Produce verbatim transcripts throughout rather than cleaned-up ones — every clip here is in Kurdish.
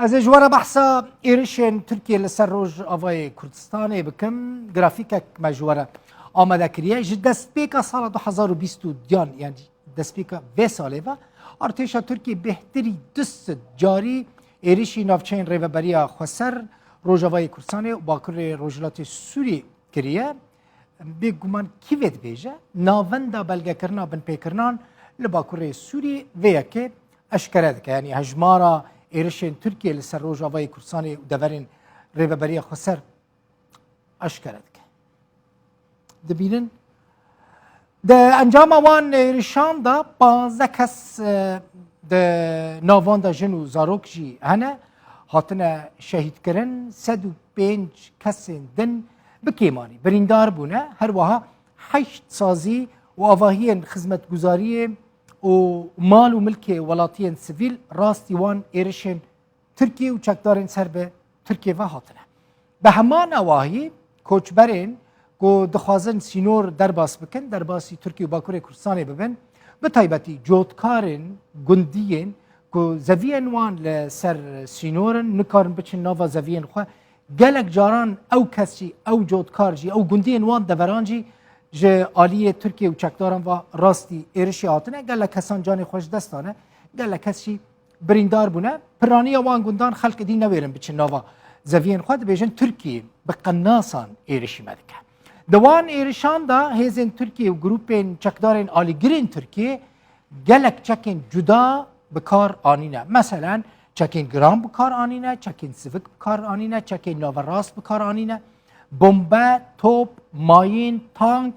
Ez ê ji we re behsa êrişên Tirkiyê li ser Rojavayê Kurdistanê bikim. Grafîkek me ji we re amade kiriye. Ji destpêka sala du hezar û bîst û duyan, yani destpêka vê salê ve, artêşa Tirkiyê bêhtirî du sed carî êrişî navçeyên Rêveberiya Xweser, Rojavayê Kurdistanê û Bakurê Rojhilatê Sûriyê kiriye. Bêguman kî vê dibêje, navenda belgekirina binpêkirinan li Bakurê Sûriyê vê yekê eşkere dike. Yanî hejmara êrişên Tirkiyê li ser Rojavayê Kurdistanê û deverên Rêveberiya Xweser eşkere dike. Dibînin, di encama wan êrişan de panzdeh kes, e, di nav wan de jin û zarok jî hene, hatine şehîdkirin, sed û pênc kesên din bi kêmanî birîndar bûne, her wiha heşt sazî û avahiyên xizmetguzariyê û mal û milkê welatiyên sivîl rastî wan êrişên Tirkiyê û çekdarên ser bi Tirkiyê ve hatine. Bi heman awahî koçberên ku dixwazin sînor derbas bikin, derbasî Tirkiye û Bakurê Kurdistanê bibin, bi taybetî cotkarên gundiyên ku zeviyên wan li ser sînor in, nikarin biçin nava zeviyên xwe. Gelek caran ew kes jî, ew cotkar jî, ew gundiyên wan deveran jî ji aliyê Tirkiye û çekdaran ve rastî êrişê hatine. Gelek kesan canê xwe ji dest dane, gelek kes jî birîndar bûne. Piraniya wan gundan xelk êdî newêrin biçin nava zeviyên xwe, dibêjin Tirkiye bi qenasan êrişî me dike. Di wan êrişan de hêzên Tirkiye û grûpên çekdarên alîgirên Tirkiye gelek çekên cuda bi kar anîne. Meselen, çekên giran bi kar anîne, çekên sivik bi kar anîne, çekên naverast bi kar anîne. Bombe, top, mayîn, tank,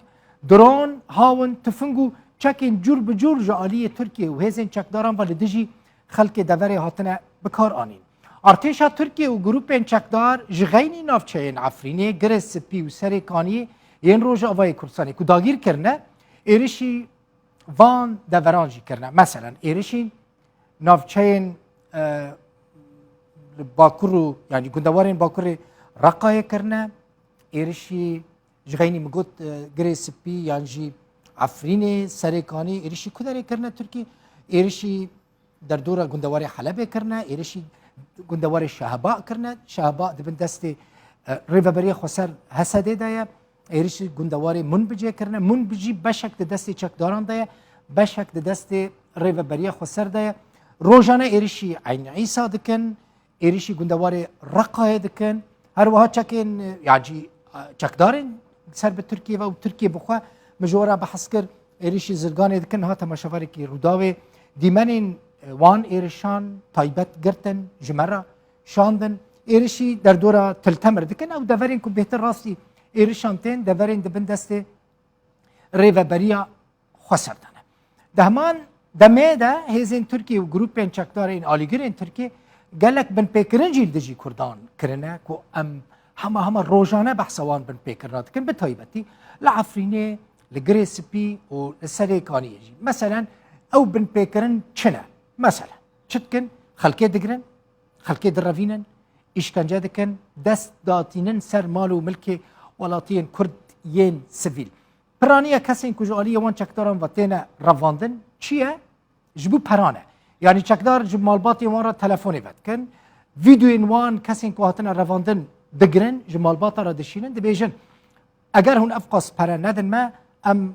dron, hawin, tifing û çekên cûr bi cûr ji aliyê Tirkiye û hêzên çekdaran ve li dijî xelkê deverê hatine bi kar anîn. Artêşa Tirkiye û grûpên çekdar ji xeynî navçeyên Efrînê, Girê Spî û Serê Kaniyê yên Rojavayê Kurdistanê ku dagîr kirine, êrişî van deveran jî kirine. Meselen, êrişî navçeyên, e, li Bakur û, yanî gundewarên Bakurê Reqayê kirine, êrişî ji xeynî min got, e, Girê Spî yan jî Efrînê, Serê Kanî, êrişî ku derê kirine Tirkî, êrişî derdora gundewarê Helebê kirine, êrişî gundewarê Şehba kirine. Şehba di bin destê, e, Rêveberiya Xweser H S D'ê de ye. Êrişî gundewarê Munbicê kirine. Munbic jî beşek di destê çekdaran de ye, beşek di destê Rêveberiya Xweser de ye. Rojane êrişî Eyn Îsa dikin, êrişî gundewarê Reqayê dikin. Her wiha çekên, e, ya jî, e, çekdarên ser bi Tirkiye ve û Tirkiye bi xwe, min ji we re behs kir, êrişî Zirganê dikin. Niha temaşevarekî Rûdawê, dîmenên, e, wan êrişan taybet girtin, ji me re şandin. Êrişî derdora Til Temir dikin. Ew deverên ku bêhtir rastî êrişan tên, deverên di bin destê Rêveberiya Xweser de ne. Di heman demê de hêzên Tirkiye û grûpên çekdarên alîgirên Tirkiye gelek binpêkirin jî li dijî Kurdan kirine ku em hema hema rojane behsa wan binpêkirina dikin, bi taybetî li Efrînê, li Girê Spî û li Serê Kaniyê jî. Meselen, ew binpêkirin çi ne? Meselen, çi dikin? Xelkê digirin, xelkê direvînin, îşkence dikin, dest datînin ser mal û milkê welatiyên Kurd yên sivîl. Piraniya kesên ku ji aliyê wan çekdaran ve têne revandin çi ye? Ji bo pera ne. Yanî çekdar ji malbatên wan re telefonê vedikin, vîdeoyên wan kesên ku hatine revandin digirin, ji malbata re dişînin, dibêjin, eger hûn ev qas pere nedin me, em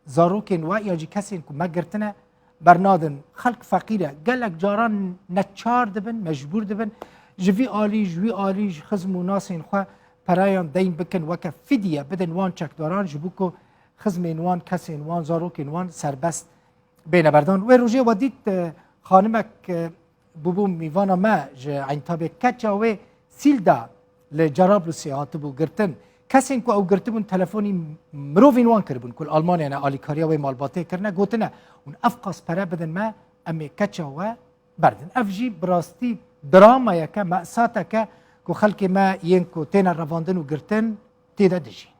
zarokên we ya jî kesên ku me girtine bernadin. Xelk feqîr e. Gelek caran neçar dibin, mecbûr dibin ji vî alî, ji wî alî, ji xizm û nasên xwe pereyan deyn bikin, weke fidye bidin wan çekdaran, ji bo ku xizmên wan, kesên wan, zarokên wan serbest bêne berdan. Wê rojê we dît, e, xanimek, e, bûbû mîvana me ji Eyntabê, keça wê sîl da li Cerablusê hatibû girtin. Kesên ku ew girtibûn telefonî mirovên wan kiribûn ku li Almanya ne, alîkariya wê malbatê kirine, gotine, hûn ev qas pere bidin me, em ê keça we berdin. Ev jî bi rastî dramayeke, mesateke ku xelkê me yên ku têne revandin û girtin tê de dijîn.